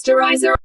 Posterizer.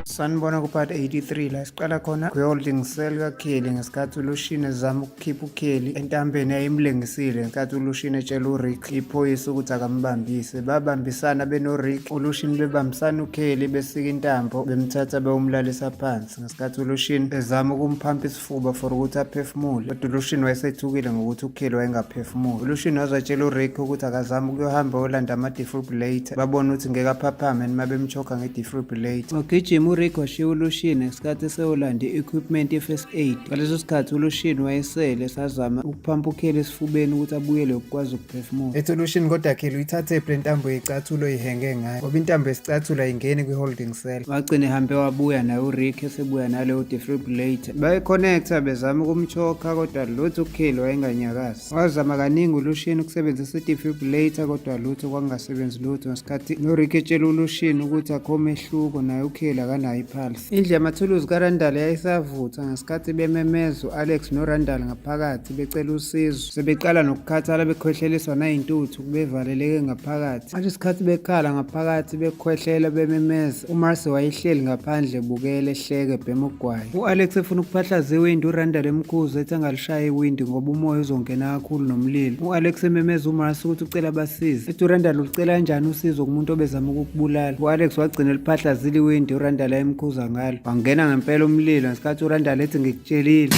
Sanibona ku-part 83 la siqala khona kwi-holding cell kaKelly ngesikhathi uLushini ezama ukukhipha uKelly entambeni yayimlengisile ngesikhathi uLushini etshela uRick iphoyisa ukuthi akambambise. Babambisana benoRick, uLushini bebambisana uKelly besika intambo bemthatha bewumlalisa phansi ngesikhathi uLushini ezama ukumphampa isifuba for ukuthi aphefumule, kodwa uLushini wayesethukile ngokuthi uKelly wayengaphefumuli. ULushini waze watshela uRick ukuthi akazame ukuyohamba oyolanda ama-defibrillator, babone ukuthi ngeke aphaphame noma bemchoka nge-defibrillator. Wagijima uRick washiya uLushini ngesikhathi eseyolanda i-equipment ye-first aid. Ngaleso sikhathi uLushini wayesele esazama ukuphampa uKelly esifubeni ukuthi abuyele ukukwazi ukuphefumula. Ethi uLushini kodwa Kelly uyithathephi le ntambo yecathulo oyihenge ngayo ngoba intambo yesicathulo ayingeni kwi-holding cell. Wagcina ehambe wabuya naye uRick esebuya naleyo defibrillator. Bayi-connecta bezama ukumchoka kodwa lutho uKelly wayenganyakazi. Wazama kaningi uLushini ukusebenzisa i-defibrillator kodwa lutho kwakungasebenzi lutho ngesikhathi noRick etshela uLushini ukuthi akho mehluko naye uKelly akanayo i-pulse. Indlu yamathuluzi kaRandall yayisavutha ngesikhathi bememeza u-Alex noRandall ngaphakathi becela usizo. Sebeqala nokukhathala bekhwehleliswa nayintuthu bevaleleke ngaphakathi. Manje isikhathi bekhala ngaphakathi bekhwehlela bememeza, uMarcy wayehleli ngaphandle ebukele ehleke ebhema ugwayi. U-Alex efuna ukuphahlaza iwindi uRandall emkhuza ethi angalishayi iwindi ngoba umoya uzongena kakhulu nomlilo. U-Alex ememeza uMarcy ukuthi ucela abasize. Ethi uRandall ulicela kanjani usizo kumuntu obezama ukukubulala. U-Alex wagcina eliphahlazile iwindi uRandall ayemkhuza ngalo. Wangena ngempela umlilo ngesikhathi uRandall ethi ngikutshelile.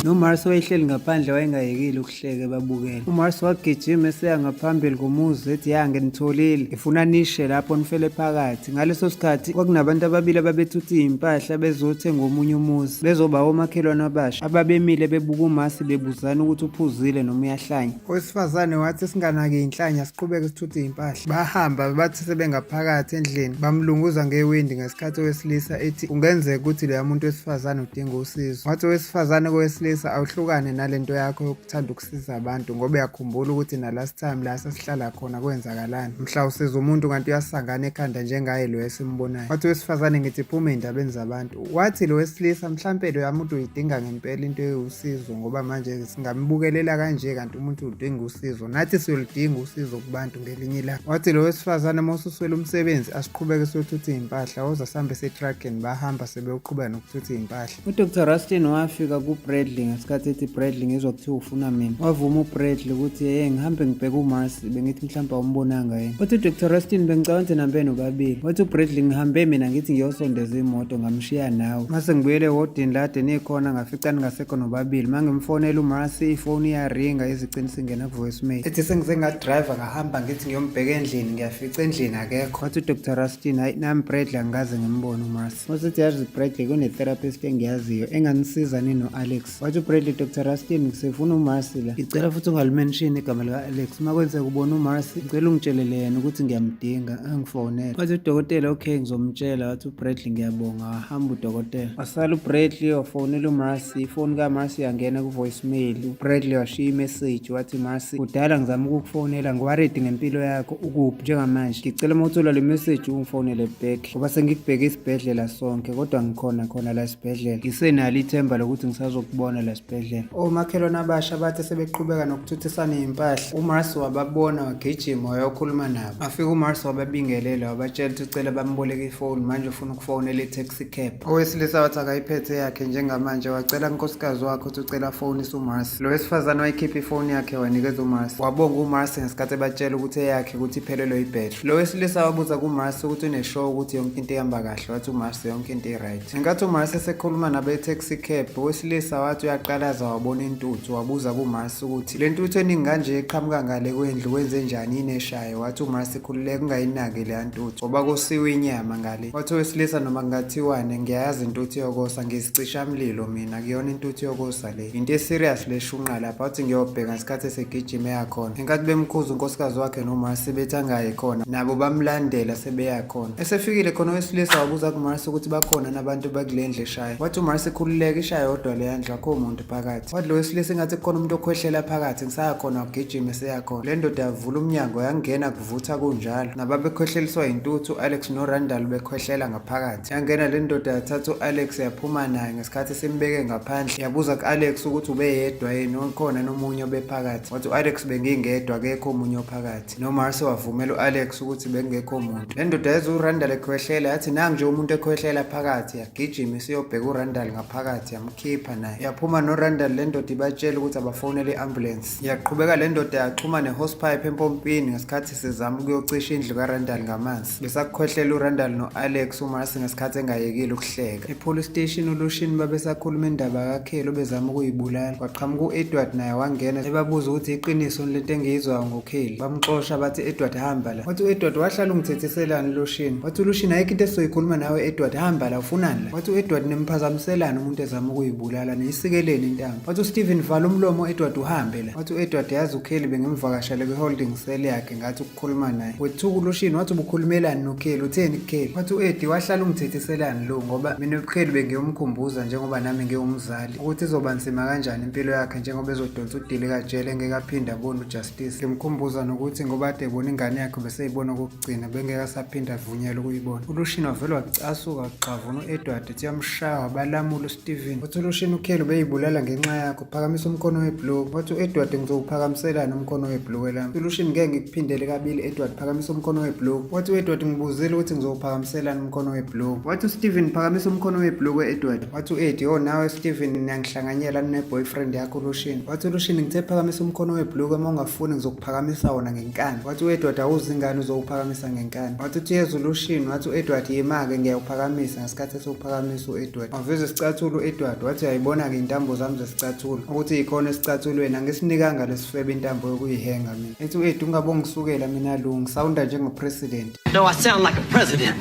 NoMarcy wayehleli ngaphandle wayengayekile ukuhleka ebabukela. UMarcy wagijima eseya ngaphambili komuzi ethi ya nginitholile ngifuna nishe lapho nifele phakathi. Ngaleso sikhathi kwakunabantu ababili ababethutha iy'mpahla bezothenga omunye umuzi bezoba omakhelwane abasha ababemile bebuka uMarcy bebuzana ukuthi uphuzile noma uyahlanya. Owesifazane wathi singanaki iy'nhlanya siqhubeke sithuthe iy'mpahla. Bahamba bathi sebengaphakathi endlini bamlunguza ngewindi ngesikhathi owesilisa ethi kungenzeka ukuthi loya muntu wesifazane udinga usizo. Wathi owesifazane kowesilisa awuhlukane nalento yakho yokuthanda ukusiza abantu ngoba uyakhumbula ukuthi na last time la sasihlala khona kwenzakalani. Mhla usiza umuntu kanti uyasangana ekhanda njengaye lo esimbonayo. Wathi owesifazane ngithi phuma ey'ndabeni zabantu. Wathi lo wesilisa mhlampe loya muntu uyidinga ngempela into ewusizo ngoba manje singambukelela kanje kanti umuntu udinga usizo. Nathi siyoludinga usizo kubantu ngelinye ilanga. Wathi lo wesifazane uma ususwele umsebenzi asiqhubeke siyothutha iy'mpahla woza sihambe setruckini. Bahamba sebeyoqhubeka nokuthutha iy'mpahla. UDr Rustin wafika kuBradley ngesikhathi ethi Bradley ngizwa kuthiwa ufuna mina. Wavuma uBradley ukuthi yeye ngihambe ngibheke uMarcy bengithi mhlawumbe awumbonanga yena. Wathi uDr Rustin bengicabanga ukuthi nihambe nobabili. Wathi uBradley ngihambe mina ngithi ngiyosondeza imoto ngamshiya nawe. Mase ngibuyele ewodini la kade nikhona ngafica ningasekho nobabili. Mangimfonela uMarcy ifoni iyaringa izigcina isingena ku-voicemail. Ethi sengize ngadrayiva ngahamba ngithi ngiyombheka endlini ngiyafica endlini akekho. Wathi uDr Rustin hayi nami Bradley angikaze ngimbone uMarcy. Wasithi yazi Bradley kune-therapist engiyaziyo enganisiza nino-Alex. Wathi uBradley Dr Rustin ngisefuna uMarcy la. Ngicela futhi ungalimenshini igama lika-Alex. Uma kwenzeka ubona uMarcy ngicela ungitshelele yena ukuthi ngiyamdinga angifonele. Wathi udokotela okay ngizomtshela. Wathi uBradley ngiyabonga. Wahamba udokotela. Wasala uBradley wafonela uMarcy. Ifoni kaMarcy yangena ku-voicemail. UBradley washiya imessage wathi Marcy kudala ngizama ukukufonela ngiworried ngempilo yakho ukuphi njengamanje. Ngicela uma uthola le message ungifonele back. Ngoba sengikubheke isibhedlela sonke kodwa ngikhona khona la esibhedlela. Ngisenalo ithemba lokuthi ngisazokubona la esibhedlela. Omakhelwane abasha bathe sebeqhubeka nokuthuthisana iy'mpahla. UMarcy wababona wagijima wayokhuluma nabo. Wafika uMarcy wababingelela wabatshela ukuthi ucela bamboleke ifoni manje ufuna ukufonela i-taxi cab. Owesilisa wathi akayiphethe eyakhe njengamanje wacela kunkosikazi wakhe ukuthi ucela afonise uMarcy. Lo wesifazane wayikhipha ifoni yakhe wanikeza uMarcy. Wabonga uMarcy ngesikhathi ebatshela ukuthi eyakhe ukuthi iphelelwe ibhethri. Lo wesilisa wabuza kuMarcy ukuthi une-sure ukuthi yonke into ihamba kahle, wathi uMarcy yonke into i-right. Ngenkathi uMarcy esekhuluma nabe-taxi cab, owesilisa wathi uyaqalaza wabona intuthu, wabuza kuMarcy ukuthi le ntuthu eningi kanje eqhamuka ngale kwendlu kwenzenjani yini eshayo, wathi uMarcy khululeka ungayinaki leya ntuthu ngoba kosiwe inyama ngale. Wathi owesilisa noma kungathiwane ngiyayazi intuthu yokosa ngisicishamlilo mina akuyona intuthu yokosa le. Into e-serious le shunqa lapha wathi ngiyobheka ngesikhathi esegijima eyakhona. Ngenkathi bemkhuza unkosikazi wakhe noMarcy bethi angayi khona nabo bamlandela sebeya khona. Esefikile khona owesilisa wabuza kuMarcy ukuthi bakhona nabantu bakule ndlu eshayo. Wathi uMarcy khululeka Yahleka isha yodwa leya ndlu, akukho muntu phakathi. Wathi lo wesilisa ingathi kukhona umuntu okhwehlela phakathi, ngisaya khona, wagijima eseya khona. Le ndoda yavula umnyango yangena kuvutha kunjalo. Nababekhwehleliswa yintuthu u-Alex noRandall bekhwehlela ngaphakathi. Yangena le ndoda yathatha u-Alex yaphuma naye ngesikhathi simbeke ngaphandle. Yabuza ku-Alex ukuthi ubeyedwa yini, ukhona nomunye obephakathi. Wathi u-Alex bengingedwa, akekho omunye ophakathi. NoMarcy wavumela u-Alex ukuthi bekungekho muntu. Le ndoda yezwa uRandall ekhwehlela yathi nangu nje umuntu ekhwehlela phakathi, yagijima isiyobheka uRandall ngaphakathi yamkhipha naye. Yaphuma noRandall le ndoda ibatshela ukuthi abafonele i-ambulance. Yaqhubeka le ndoda yaxhuma ne-hosepipe empompini ngesikhathi sizama ukuyocisha indlu kaRandall ngamanzi. Besakukhwehlela uRandall no-Alex uMarcy ngesikhathi engayekile ukuhleka. E-police station uLucian babesakhuluma indaba kaKelly obezama ukuyibulala. Kwaqhamuka u-Edward naye wangena ebabuza ukuthi iqiniso lento engiyizwayo ngoKelly. Bamxosha bathi Edward hamba la. Wathi u-Edward wahlala ungithethiselani uLucian. Wathi uLucian ayikho into esizoyikhuluma nawe Edward hamba la ufunani la. Wathi u-Edward nimphazamiselani umuntu ezama ukuyibulala niyisikeleni intambo. Wathi uSteven vala umlomo Edward uhambe la. Wathi u-Edward yazi uKelly bengimvakashele kwi-holding cell yakhe ngathi ukukhuluma naye. Wethuka uLucian wathi ubukhulumelani noKelly utheni kuKelly. Wathi u-Eddie wahlala ungithethiselani lo ngoba mina uKelly bengiyomkhumbuza njengoba nami ngiwumzali ukuthi izoba nzima kanjani impilo yakhe njengoba ezodonsa udili kajele engeke aphinde abone uJustice. Ngimkhumbuza nokuthi ngoba ade ebona ingane yakhe beseyibona okokugcina bengeke asaphinde avunyelwe ukuyibona. ULucian wavele wacasuka wagxavuna u-Edward ethi uyamshaya wabalamula uSteven. Wathi uLucian uKelly ubeyibulala ngenxa yakho phakamisa umkhono webhulukwe. Wathi u-Edward ngizowuphakamiselani umkhono webhulukwe lami. ULucian ngeke ngikuphindele kabili Edward phakamisa umkhono webhulukwe. Wathi u-Edward ngibuzile ukuthi ngizowuphakamiselani umkhono webhulukwe. Wathi uSteven phakamisa umkhono webhulukwe Edward. Wathi u-Eddie oh nawe Steven niyangihlanganyela nine-boyfriend yakho uLucian. Wathi uLucian ngithe phakamisa umkhono webhulukwe uma ungafuni ngizokuphakamisa wona ngenkani. Wathi u-Edward awuzi ingane uzowuphakamisa ngenkani. Wathi uthi yeza uLucian wathi u-Edward yima-ke ngiyawuphakamisa ngesikhathi esewuphakamisa u-Edward. Waveza isicathulo u-Edward wathi uyayibona-ke intambo zami zesicathulo ukuthi yikhona esicathulweni angisinikanga lesifebe intambo yokuyihenga mina. Ethi u-Eddie ungabongisukela mina lo ngisawunda njengo-president. No, I sound like a president.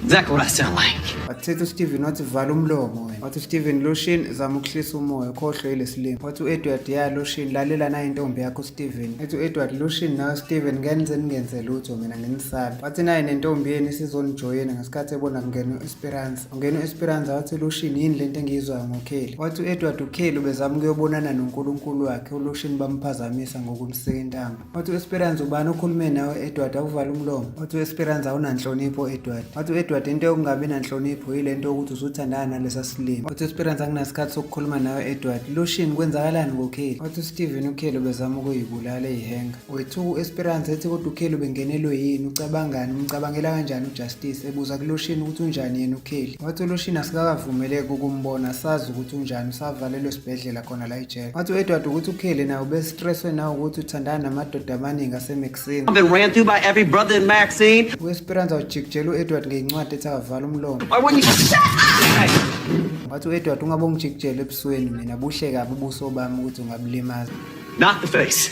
Exactly what I sound like. Wathetha uSteven wathi vala umlomo wena. Wathi uSteven Lucian zama ukuhlisa umoya ukhohlwe yilesilimo. Wathi uEdward ya Lucian lalela nayi intombi yakho uSteven. Ethi uEdward Lucian nawe Steven ngenze ningenze lutho mina nginisabe. Wathi naye nentombi yenu isizonijoyina ngesikhathi ebona kungena uEsperanza. Ungena uEsperanza wathi Lucian yini lento engiyizwayo ngoKelly. Wathi uEdward uKelly ubezama ukuyobonana noNkulunkulu wakhe uLucian bamphazamisa ngokumsika intambo. Wathi u-Esperanza ubani okhulume nawe Edward awuvala umlomo. Wathi u-Esperanza awunanhlonipho Edward. Wathi u-Edward into yokungabi nanhlonipho yile nto yokuthi usuthandana nalesa silima. Wathi u-Esperanza anginasikhathi sokukhuluma nawe Edward. Lucian kwenzakalani ngoKelly? Wathi uSteven uKelly ubezama ukuyibulala eyihenga. Wethuka u-Esperanza ethi kodwa uKelly ubengenelwe yini ucabangani umcabangela kanjani uJustice ebuza kuLucian ukuthi unjani yena uKelly. Wathi uLucian asikakavumeleki ukumbona asazi ukuthi unjani usavalelwe esibhedlela khona la ejele. Wathi u-Edward ukuthi uKelly naye ubestresswe nawe ukuthi uthandana namadoda amaningi aseMaxine. I've been ran through by every brother in Maxine. U-Esperanza ujikijela u-Edward ngencwadi ethi akavala umlomo. Why wouldn't you shut up? Wathi u-Edward ungabe ungijikijela ebusweni mina buhle kabi ubuso bami ukuthi ungabulimaza. Not the face.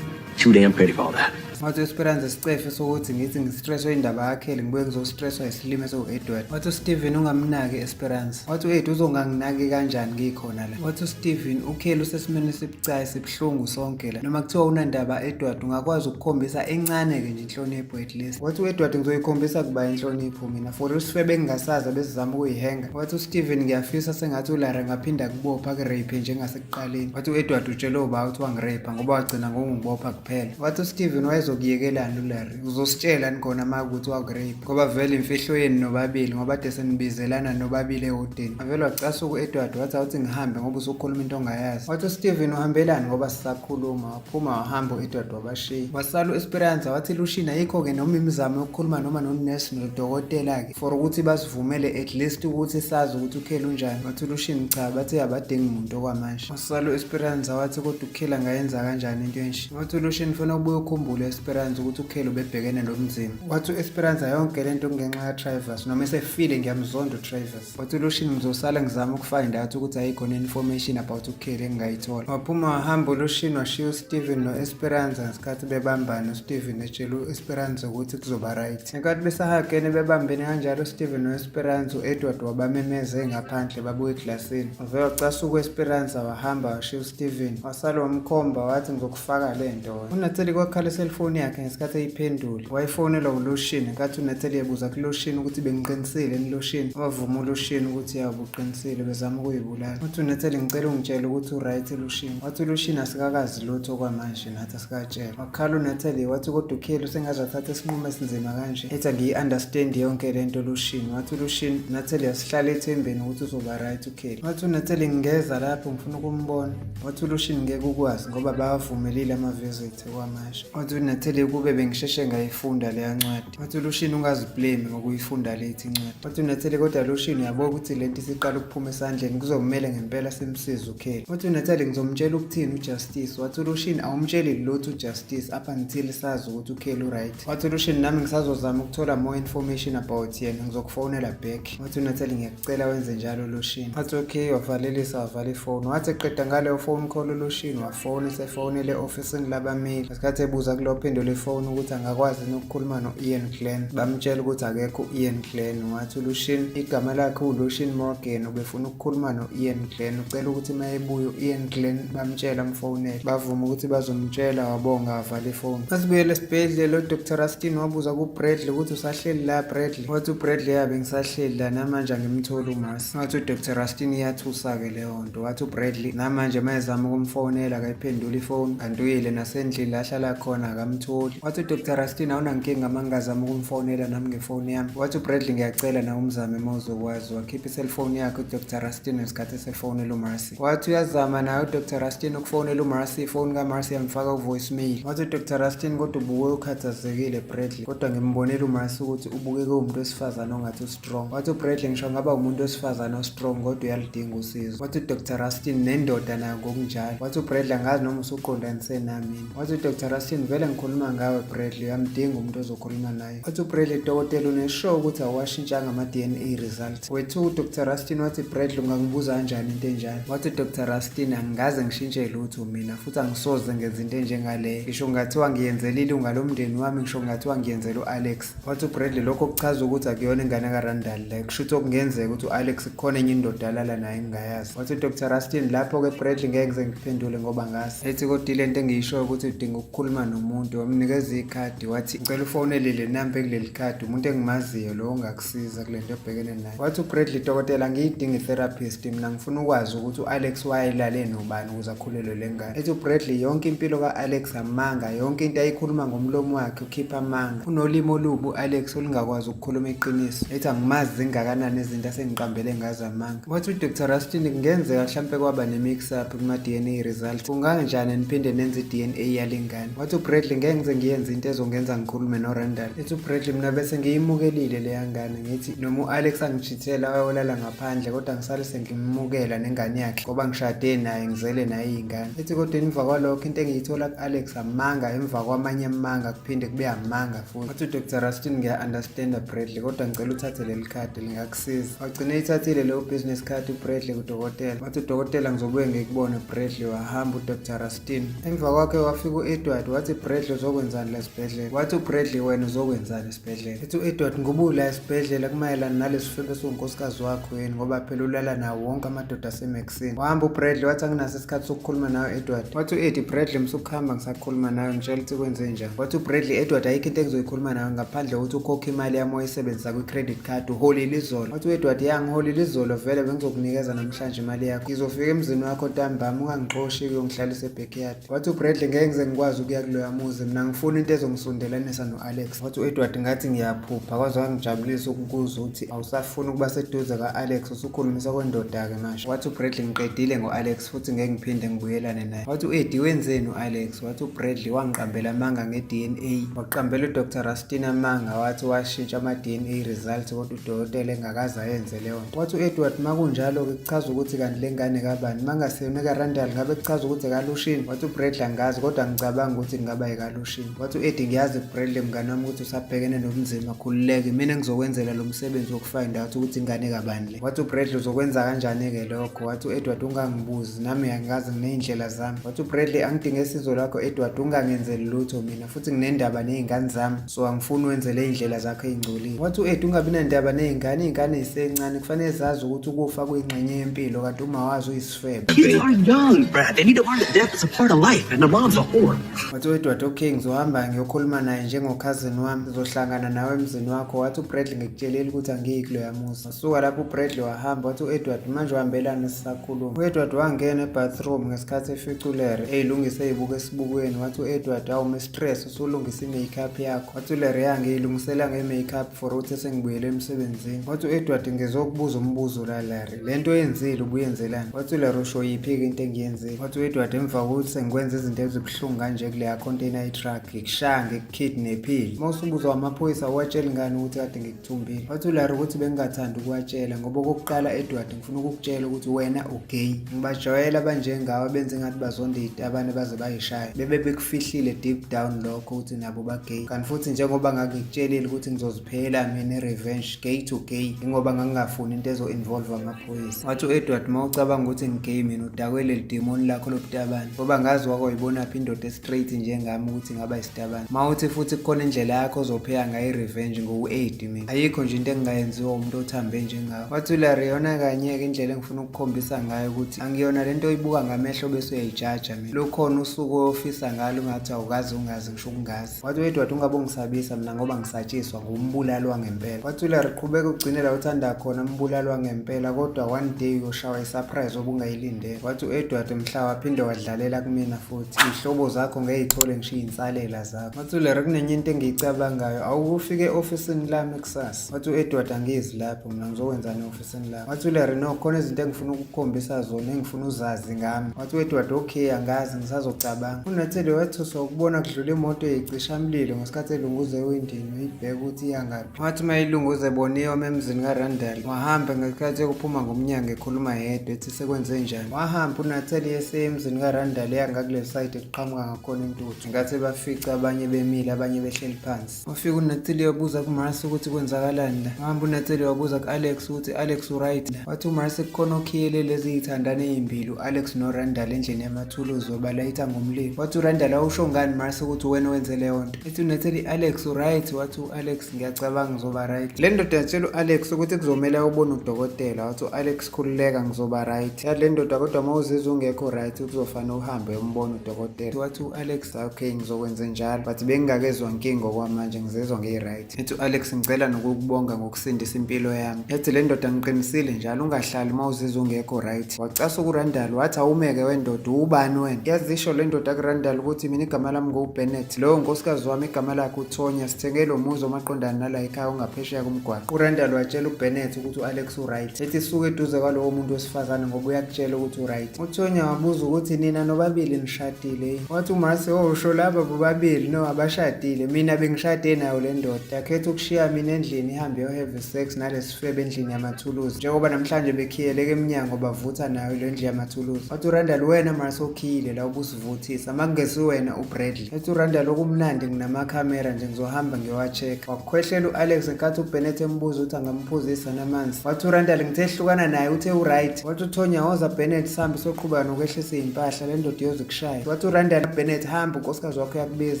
Too damn pretty for all that. Wathi u-Esperanza sicefe sokuthi ngithi ngistresswe indaba kaKelly ngibuye ngizostresswa isilima esiwu-Edward. Wathi uSteven ungamnaki Esperanza. Wathi u-Ed uzonganginaki kanjani ngikhona la. Wathi uSteven uKelly usesimeni esibucayi sibuhlungu sonke la. Noma kuthiwa unandaba Edward ungakwazi ukukhombisa encane-ke nje inhlonipho at least. Wathi u-Edward ngizoyikhombisa kuba inhlonipho mina for isifebe engingasazi abesizama ukuyihenga. Wathi uSteven ngiyafisa sengathi uLara angaphinda akubophe akurape njengasekuqaleni. Wathi u-Edward utshele uba ukuthi wangirape ngoba wagcina ngokungibopha kuphela. Wathi uSteven wayezokuyekelani uLarry uzositshelani khona uma kuthi wakurape ngoba vele imfihlo yenu nobabili ngoba ade senibizelana nobabili ehodeni. Wavele wacasuka u-Edward wathi awuthi ngihambe ngoba usukhuluma into ongayazi. Wathi uSteven uhambelani ngoba sisakhuluma waphuma wahamba u-Edward wabashiya. Wasala u-Esperanza wathi Lucian ayikho-ke noma imizamo yokukhuluma noma nonesi nodokotela-ke for ukuthi basivumele at least ukuthi sazi ukuthi uKelly unjani. Wathi uLucian cha bathi abadingi muntu okwamanje. Wasala u-Esperanza wathi kodwa uKelly angayenza kanjani into enje. Wathi uLucian funa ubuye ukhumbule Esperanza ukuthi uKelly ubebhekene nomzimba. Wathi u-Esperanza yonke lento kungenxa kaTrivers noma esefile ngiyamzonda uTrivers. Wathi uLucian ngizosala ngizama ukufind out ukuthi ayikho ne-information about uKelly engingayithola. Waphuma wahamba uLucian washiya uSteven no-Esperanza ngesikhathi bebambana uSteven etshela u-Esperanza ukuthi kuzoba right. Ngenkathi besahagene bebambene kanjalo uSteven no-Esperanza u-Edward wabamemeza engaphandle babuya eglasini. Wavele wacasuka u-Esperanza wahamba washiya uSteven. Wasala wamkhomba wathi ngizokufaka le nto wena. UNatheli kwakhala iselfoni. ifoni yakhe ngesikhathi eyiphendula. Wayefonelwa uLoshini ngenkathi uNatalie ebuza kuLoshini ukuthi bengiqinisile yini Loshini. Wavuma uLoshini ukuthi ya ubuqinisile bezama ukuyibulala. Wathi uNatalie ngicela ungitshele ukuthi uright Loshini. Wathi uLoshini asikakazi lutho okwamanje nathi asikatshelwa. Wakhala uNatalie wathi kodwa uKelly usengaze athathe isinqumo esinzima kanje. Ethi angiyi-understand yonke le nto Loshini. Wathi uLoshini Natalie asihlale ethembeni ukuthi uzoba right uKelly. Wathi uNatalie ngingeza lapho ngifuna ukumbona. Wathi uLoshini ngeke ukwazi ngoba bawavumelile ama-visit okwamanje. Wathi uNatalie kube bengisheshe ngayifunda leya ncwadi. Wathi uLoshini ungaziblame ngokuyifunda late incwadi. Wathi uNatalie kodwa Loshini uyabona ukuthi lento isiqala ukuphuma esandleni kuzomele ngempela simsize uKelly. Wathi uNatalie ngizomtshela ukuthini uJustice. Wathi uLoshini awumtsheli lutho uJustice up until sazi ukuthi uKelly uright. Wathi uLoshini nami ngisazozama ukuthola more information about yena ngizokufonela back. Wathi uNatalie ngiyacela wenze njalo Loshini. Wathi okay wavalelisa wavala ifoni. Wathi eqeda ngaleyo phone call uLoshini wafona esefonele e-ofisini labameli. Ngesikhathi ebuza kulo phendula ifoni ukuthi angakwazi yini ukukhuluma no-Ian Glenn. Bamtshela ukuthi akekho u-Ian Glenn. Wathi uLoshini igama lakhe uLoshini Morgan ubefuna ukukhuluma no-Ian Glenn. Ucela ukuthi uma ebuya u-Ian Glenn bamtshela amfonele. Bavuma ukuthi bazomtshela wabonga wavala ifoni. Masibuyele esibhedlela uDr Rustin wabuza kuBradley ukuthi usahleli la Bradley. Wathi uBradley yabe ngisahleli la namanje angimtholi uMars. Wathi uDr Rustin iyathusa-ke leyo nto. Wathi uBradley namanje uma ezama ukumfonela akayiphenduli ifoni kanti uyile nasendlini la ahlala khona akamtholi. Wathi uDr Rustin awunankinga uma ngingazama ukumfonela nami ngefoni yami. Wathi uBradley ngiyacela nawe umzame uma uzokwazi. Wakhipha iselfoni yakhe uDr Rustin ngesikhathi esefonela uMarcy. Wathi uyazama naye uDr Rustin ukufonela uMarcy, ifoni kaMarcy yamfaka ku-voicemail. Wathi uDr Rustin kodwa ubuke ukhathazekile Bradley, kodwa ngimbonile uMarcy ukuthi ubukeke umuntu wesifazane ongathi ustrong. Wathi uBradley ngisho ngaba umuntu wesifazane ostrong kodwa uyaludinga usizo. Wathi uDr Rustin nendoda nayo ngokunjalo. Wathi uBradley angazi noma usuqondanise nami yini. Wathi uDr Rustin vele ngikhuluma ngawe Bradley, uyamdinga umuntu ozokhuluma naye. Wathi uBradley dokotela unesure ukuthi awashintshanga ama-DNA results. Wethu uDr Rustin wathi Bradley ungangibuza kanjani into enjalo. Wathi uDr Rustin angikaze ngishintshe lutho mina futhi angisoze ngenza into enjengaleyo. Ngisho kungathiwa ngiyenzela ilunga lomndeni wami ngisho kungathiwa ngiyenzela u-Alex. Wathi uBradley lokho kuchaza ukuthi akuyona ingane kaRandall le. Kusho ukuthi okungenzeka ukuthi u-Alex kukhona enye indoda alala naye engingayazi. Wathi uDr Rustin lapho-ke Bradley ngeke ngize ngiphendule ngoba ngazi. Ethi kodwa ile nto engiyishoyo ukuthi udinga ukukhuluma nomuntu. Wamnikeza ikhadi wathi ngicela ufonele le namba ekuleli khadi umuntu engimaziyo lo ongakusiza kule nto obhekene nayo. Wathi uBradley dokotela angiyidingi i-therapist mina ngifuna ukwazi ukuthi u-Alex wayelale nobani ukuze akhulelwe le ngane. Ethi uBradley yonke impilo ka-Alex amanga yonke into ayikhuluma ngomlomo wakhe ukhipha amanga. Unolimi olubi u-Alex olungakwazi ukukhuluma iqiniso. Ethi angimazi zingakanani izinto asengiqambele ngazo amanga. Wathi uDr Rustin kungenzeka mhlampe kwaba ne-mix up kuma-DNA results. Kunganjani niphinde nenze i-DNA yale ngane? Wathi uBradley ngeke ngize ngiyenze into ezongenza ngikhulume noRandall. Ethi uBradley mina bese ngiyimukelile leya ngane ngithi noma u-Alex angijithela wayolala ngaphandle kodwa ngisale sengimukela nengane yakhe ngoba ngishade naye ngizele naye iy'ngane. Ethi kodwa emva kwalokho into engiyithola ku-Alex amanga emva kwamanye amanga kuphinde kube amanga futhi. Wathi uDr Rustin ngiya-understanda Bradley kodwa ngicela uthathe leli khadi lingakusiza. Wagcina eyithathile leyo business card uBradley kudokotela. Wathi udokotela ngizobuye ngikubone Bradley wahamba uDr Rustin. Emva kwakhe wafika u-Edward wathi Bradley uzokwenzani la esibhedlela. Wathi uBradley wena uzokwenzani esibhedlela. Ethi u-Edward ngoba la esibhedlela kumayelana nalesifebe esiwunkosikazi wakho yini ngoba phela ulala nawo wonke amadoda aseMaxine. Wahamba uBradley wathi anginaso isikhathi sokukhuluma nawe Edward. Wathi u-Eddie Bradley msukuhamba ngisakhuluma nawe ngitshela ukuthi kwenze njani. Wathi uBradley Edward ayikho into engizoyikhuluma nawe ngaphandle kokuthi ukhokhe imali yami oyisebenzisa kwi-credit card uholile izolo. Wathi u-Edward ya ngiholile izolo vele bengizokunikeza namhlanje imali yakho. Ngizofika emzini wakho ntambama ungangixoshi uyongihlalisa ebackyard. Wathi uBradley ngeke ngize ngikwazi ukuya kuloya muzi mina ngifuna into ezongisondelanisa no-Alex. Wathi u-Edward ngathi ngiyaphupha kwaze wangijabulisa ukukuzwa ukuthi awusafuni ukuba seduze ka-Alex usukhulumisa kwendoda-ke manje. Wathi uBradley ngiqedile ngo-Alex futhi ngeke ngiphinde ngibuyelane naye. Wathi u-Eddie wenzeni u-Alex? Wathi uBradley wangiqambela amanga nge-DNA. Waqambela uDr Rustin amanga wathi washintsha ama-DNA results kodwa udokotela engakaze ayenze leyo nto. Wathi u-Edward makunjalo-ke kuchaza ukuthi kanti le ngane kabani? Mangaseyona ekaRandall ngabe kuchaza ukuthi ekaLushini? Wathi uBradley angazi kodwa angicabanga ukuthi kungaba ekaLushini. Wathi u-Eddie ngiyazi Bradley mngani wami ukuthi usabhekene nobunzima khululeke mina ngizokwenzela lo msebenzi wokufind out ukuthi ingane kabani le. Wathi uBradley uzokwenza kanjani-ke lokho? Wathi u-Edward ungangibuzi nami angazi nginey'ndlela zami. Wathi uBradley angidinge sizo lwakho Edward ungangenzeli lutho mina futhi nginendaba ney'ngane zami so angifuni wenze le y'ndlela zakho ey'ngcolile. Wathi u-Eddie ungabi nandaba ney'ngane, iy'ngane zisencane kufanele zazi ukuthi ukufa kuyingxenye yempilo kanti uma wazi uyisifebe. Kids are young, Brad. They need to learn that death is a part of life and their mom's a whore. Wathi u-Edward okay, ngizohamba ngiyokhuluma naye njengokhazini wami, ngizohlangana nawe emzini wakho. Wathi uBradley ngikutshelile ukuthi angiyi kuloya muzi. Wasuka lapho uBradley wahamba. Wathi u-Edward manje uhambelani sisakhuluma. U-Edward wangena ebathroom ngesikhathi efica uLarry eyilungise eyibuka esibukweni. Wathi u-Edward awu mistress, usulungisa i-makeup yakho. Wathi uLarry ya ngiyilungisela nge-makeup for ukuthi sengibuyele emsebenzini. Wathi u-Edward ngizokubuza umbuzo la Larry, le nto oyenzile ubuyenzelani? Wathi uLarry usho yiphi-ke into engiyenzile? Wathi u-Edward emva kokuthi sengikwenza izinto ezibuhlungu kanje kuleya container i-truck, ngikushaya ngikukidnaphile, uma usubuzwa amaphoyisa uwatsheli ngani ukuthi kade ngikuthumbile? Wathi uLarry ukuthi bengingathandi ukuwatshela ngoba okokuqala Edward ngifuna ukukutshela ukuthi wena ugay. Ngibajwayela abanjengawe benze ngathi bazonda izitabane baze bayishaye, bebe bekufihlile deep down lokho ukuthi nabo bagay. Kanti futhi njengoba ngangikutshelile ukuthi ngizoziphela mina i-revenge gay to gay, ingoba ngangingafuni into ezo-involve amaphoyisa. Wathi u-Edward uma ucabanga ukuthi ngigay mina udakwe leli demoni lakho lobutabane, ngoba ngazi wakwayibonaphi indoda e-straight njengami ukuthi ingaba isitabane. Uma uthi futhi kukhona indlela yakho ozopheka ngayo i-revenge ngoku-aid mina, ayikho nje into engingayenziwa umuntu othambe njengawe. Wathi uLarry yona kanye-ke indlela engifuna ukukhombisa ngayo ukuthi angiyona lento oyibuka ngamehlo bese uyayijaja mina. Lukhona usuku ofisa ngalo ungathi awukaze ungazi ngisho ukungazi. Wathi u-Edward ungabe ungisabisa mina ngoba ngisatshiswa ngumbulali wangempela. Wathi uLarry qhubeka ugcine la uthanda khona umbulali wangempela, kodwa one day uyoshawa i-surprise obungayilindele. Wathi u-Edward mhla waphinde wadlalela kumina futhi iy'hlobo zakho ngeke y'thole ngisho iy'nsalela zakho. Wathi uLarry kunenye into engiyicabangayo, awukufike e-ofisini lami kusasa. Wathi u-Edward angizi lapho mina ngizokwenzani e-ofisini lakho? Wathi uLarry no, khona izinto engifuna ukukukhombisa zona engifuna uzazi ngami. Wathi u-Edward okay, angazi ngisazocabanga. UNatheli wethuswa ukubona kudlula imoto yecishamlilo ngesikhathi elunguza ewindini uyibheka ukuthi iya ngaphi. Wathi uma ilunguza ebona iyoma emzini kaRandall, wahamba ngesikhathi ekuphuma ngomnyango ekhuluma yedwa ethi sekwenze njani. Wahamba uNatheli eseye emzini kaRandall eya ngakuleli sayidi ekuqhamuka ngakhona intuthu. Ngenkathi ebafica abanye bemile abanye behleli phansi. Wafika uNatheli wabuza kuMarcy ukuthi kwenzakalani la. Wahamba uNatheli wabuza ku-Alex ukuthi Alex uright la. Wathi uMarcy kukhona okhiyele lezi zithandane ezimbili u-Alex noRandall endlini yamathuluzi wabalayitha ngomlilo. Wathi uRandall awusho ngani Marcy ukuthi wena wenze leyo nto. Ethi uNatheli Alex uright, wathi u-Alex ngiyacabanga ngizoba right. Le ndoda yatshela u-Alex ukuthi kuzomele ayobona udokotela. Wathi u-Alex khululeka ngizoba right. Yathi le ndoda kodwa uma uzizwa ungekho right kuzofanele uhambe uyombona udokotela. Wathi u-Alex okay ngizokwenze njalo, but bengingakezwa nkinga okwamanje ngizizwa ngiyi-right. Ethi u-Alex ngicela nokukubonga ngokusindisa impilo yami. Ethi le ndoda ngiqinisile njalo ungahlali uma uzizwa ungekho right. Wacasuka uRandall wathi awumeke wendoda uwubani wena? Yazisho le ndoda kuRandall ukuthi mina igama lami nguBennett, lowo nkosikazi wami igama lakhe uTonya, sithenge lo muzi omaqondana nala ekhaya ongaphesheya komgwaqo. URandall watshela uBennett ukuthi u-Alex uright. Ethi suka eduze kwalowo muntu wesifazane ngoba uyakutshela ukuthi uright. UTonya wabuza ukuthi nina nobabili nishadile yini? Wathi uMarcy oh usho laba bobabili no abashadile, mina bengishade nayo le ndoda. Yakhetha ukushiya mina endlini ihambe iyo-have sex nalesifebe endlini yamathuluzi. Njengoba namhlanje bekhiyeleke emnyango bavutha nayo le ndlu yamathuluzi. Wathi uRandall wena Marcy okhiyile la ubusivuthisa, makungesiwena uBradley. Ethi uRandall okumnandi nginamakhamera nje ngizohamba ngiyowa-check. Wakhwehlela u-Alex ngenkathi uBennett embuza ukuthi angamphuzisa namanzi. Wathi uRandall ngithe hlukana naye uthe uright. Wathi uTonya woza Bennett sihambe soqhubeka nokwehlisa iy'mpahla le ndoda iyozikushaya. Wathi uRandall Bennett hamba unkosikazi wakho uyakubiza.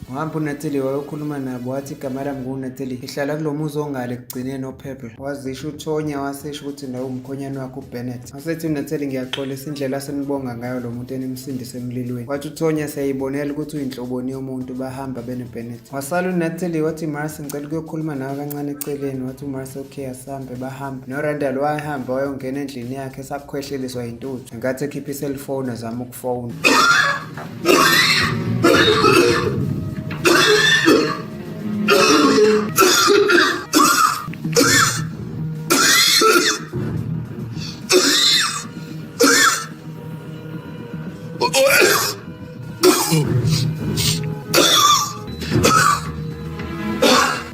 Wahamba uNatalie wayokhuluma nabo wathi igama lami nguNatalie ngihlala kulo muzi ongale ekugcineni oPurple. Wazisho uTonya wasesho ukuthi nawe umkhonyane wakhe uBennett. Wasethi uNatalie ngiyaxolisa indlela asenibonga ngayo lo muntu enimsindise emlilweni. Wathi uTonya siyayibonela ukuthi uyinhloboni yomuntu bahamba benoBennett. Wasala uNatalie wathi Marcy ngicela ukuyokhuluma nawe kancane eceleni. Wathi uMarcy okay asambe bahamba. NoRandall wahamba wayongena endlini yakhe esakhwehleliswa yintuthu. Ngenkathi ekhipha iselfoni azama ukufona.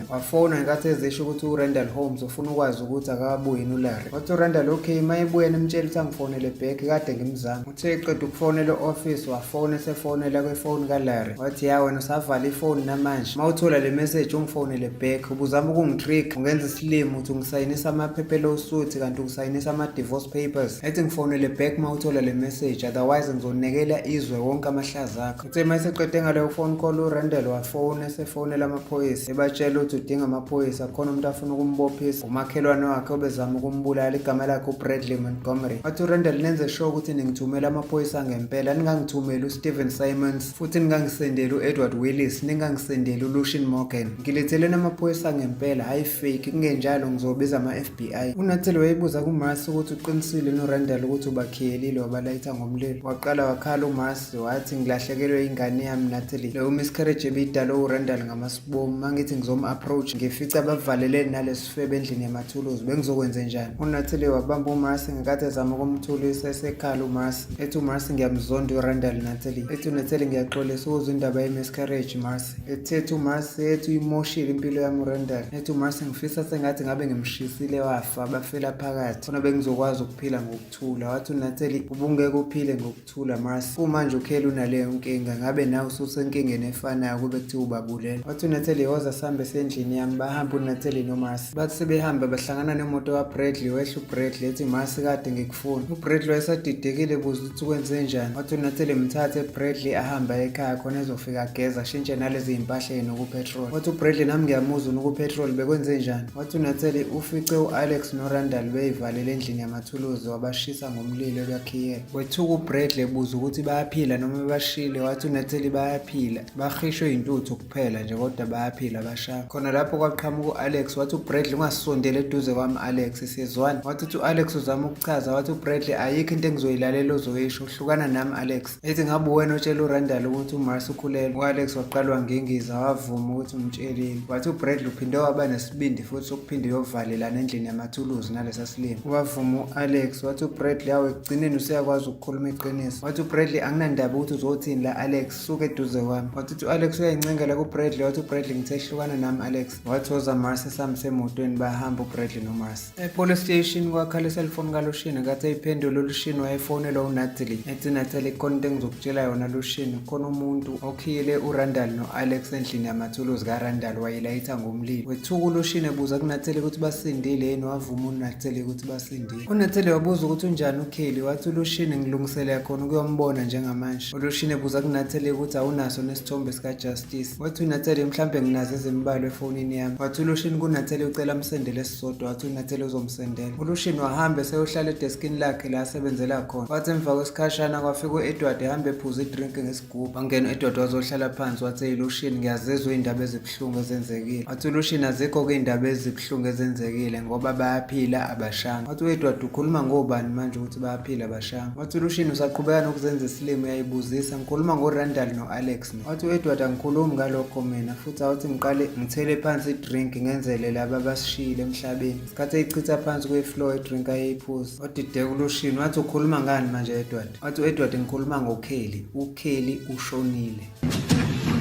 Wafona ngenkathi ezisho ukuthi uRandall Holmes ufuna ukwazi ukuthi akabuyi yini uLarry. Wathi uRandall okay uma ebuya nimtshela ukuthi angifonele back kade ngimzama. Uthe eqeda ukufonela e-office wafona esefonela kwifoni kaLarry. Wathi ya wena usavala ifoni namanje. Uma uthola le message ungifonele back ubuzama ukungitrick ungenza isilima uthi ungisayinisa amaphepha elawsuit kanti ungisayinisa ama-divorce papers. Ethi ngifonele back uma uthola le message otherwise ngizonekela izwe wonke amahlaza akho. Uthe uma eseqede ngaleyo phone call uRandall wafona esefonela amaphoyisa ebatshela ukuthi udinga amaphoyisa, khona umuntu afuna ukumbophisa, umakhelwane wakhe obezama ukumbulala, igama lakhe uBradley Montgomery. Wathi uRandall, nenze sure ukuthi ningithumela amaphoyisa ngempela, ningangithumeli uSteven Simons, futhi ningangisendeli u-Edward Willis, ningangisendeli uLucian Morgan. Ngiletheleni amaphoyisa ngempela, hhayi fake, kungenjalo ngizobiza ama-FBI. UNatalie wayebuza kuMarcy ukuthi uqinisile noRandall ukuthi ubakhiyelile wabalayitha ngomlilo. Waqala wakhala uMarcy wathi, ngilahlekelwe ingane yami Natalie. Leyo miscarriage ebidalwe uRandall ngamasibomu, mangithi ngizom-approach ngifica bavalele nalesifebe endlini yamathuluzi, bengizokwenze njani? UNatalie wabamba uMarcy ngenkathi ezama ukumthulisa, esekhala uMarcy ethi, uMarcy ngiyamzonda uRandall Natalie. Ethi uNatalie, ngiyaxolisa ukuzwa indaba ye-miscarriage Marcy. Ethethe uMarcy ethi uyimoshile impilo yami uRandall. Ethi uMarcy, ngifisa sengathi ngabe ngimshisile wafa, bafela phakathi, khona bengizokwazi ukuphila ngokuthula. Wathi uNatalie, ubungeke uphile ngokuthula Marcy, kumanje uKelly unaleyo nkinga, ngabe nawe ususenkingeni efanayo kube kuthiwa ubabulela. Wathi uNatalie, woza sihambe sendlini yami. Bahamba uNatalie noMarcy. Bathi sebehamba bahlangana nemoto kaBradley, wehla uBradley ethi, Marcy kade ngikufuna. UBradley wayesadidekile ebuza ukuthi kwenze njani. Wathi uNatalie, mthathe Bradley ahamba ekhaya khona ezofika ageza ashintshe nalezi zimpahla enokupetrol. Wathi uBradley, nami ngiyamuzwa unokupetrol, bekwenze njani? Wathi uNatalie, ufice u-Alex noRandall beyivalele endlini yamathuluzi, wabashisa ngomlilo ebakhiyela. Wethuka uBradley ebuza ukuthi bayaphila noma bashile. Wathi uNatalie, bayaphila, bahishwe intuthu kuphela nje, kodwa bayaphila bashaya. Khona lapho kwaqhamuka u-Alex, wathi uBradley, ungasondeli eduze kwami Alex, siyezwana. Wathi uthi u-Alex uzama ukuchaza, wathi uBradley, ayikho into engizoyilalela ozoyisho, hlukana nami Alex. Ethi ngabe uwena otshela uRandall ukuthi uMarcy ukhulelwe. U-Alex waqala wangingiza, wavuma ukuthi umtshelile. Wathi uBradley uphinde waba nesibindi futhi sokuphinde uyovalelana endlini yamathuluzi nalesa silima. Wavuma u-Alex, wathi uBradley, awu ekugcineni useyakwazi ukukhuluma iqiniso. Wathi uBradley, anginandaba ukuthi uzothini la Alex, suka eduze kwami. Wathi uthi u-Alex uyayincengela kuBradley, wathi uBradley, ngithe hlukana nami Alex. Wathi woza Marcy sihambise emotweni, bahamba uBradley noMarcy. E-police station kwakhala iselfoni kaLushini, kathi eyiphendula uLushini wayefonelwa uNatalie. Ethi Natalie, khona into engizokutshela yona Lushini, khona umuntu okhiyele uRandall no-Alex endlini yamathuluzi kaRandall wayilayitha ngomlilo. Wethuka uLushini ebuza kuNatalie ukuthi basindile yini, wavuma uNatalie ukuthi basindile. UNatalie wabuza ukuthi unjani uKelly, wathi uLushini ngilungisele khona ukuyombona njengamanje. ULushini ebuza kuNatalie ukuthi awunaso nesithombe sikaJustice. Wathi uNatalie, mhlampe nginazo ezimbalwa efonini yami. Wathi uLushini kuNatalie ucela amsendele esisodwa, wathi uNatalie uzomsendela. ULushini wahamba eseyohlala edeskini lakhe la asebenzela khona. Wathi emva kwesikhashana kwafika u-Edward ehamba ephuza idrink ngesigubhu. Wangena u-Edward wazohlala phansi, wathi, hey Lushini, ngiyazizwa iy'ndaba ezibuhlungu ezenzekile. Wathi uLushini, azikho-ke iy'ndaba ezibuhlungu ezenzekile ngoba bayaphila abashanga. Wathi u-Edward, ukhuluma ngobani manje ukuthi bayaphila abashanga? Wathi uLushini usaqhubeka nokuzenza isilima, uyayibuzisa, ngikhuluma ngoRandall no-Alex mina. Wathi u-Edward, angikhulumi ngalokho mina, futhi awuthi ngiqale ngithele phansi idrink ngenzele laba abasishiyile emhlabeni. Isikhathi eyichitha phansi kwe-floor idrink ayeyiphuza. Wadideka uLushini, wathi ukhuluma ngani manje Edward? Wathi u-Edward, ngikhuluma ngoKelly. UKelly ushonile.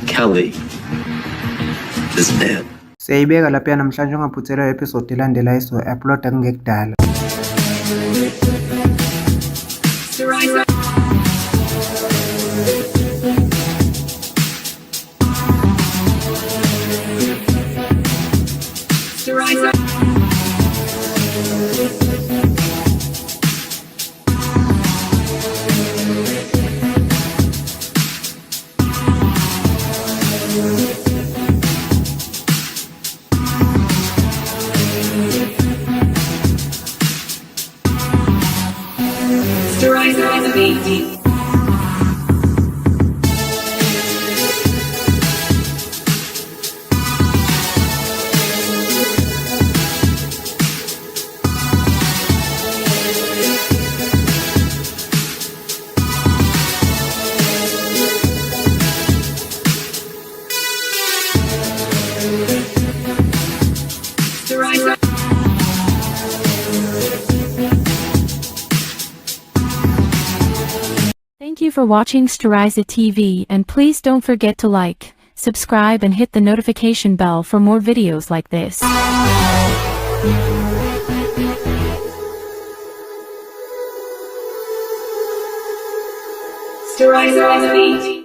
Kelly is dead. Siyayibeka lapha namhlanje, ungaphuthelwa episode elandelayo esizoyi-uploada kungekudala. Thank you for watching Storiza TV, and please don't forget to like, subscribe and hit the notification bell for more videos like this. Sterizer on the beat.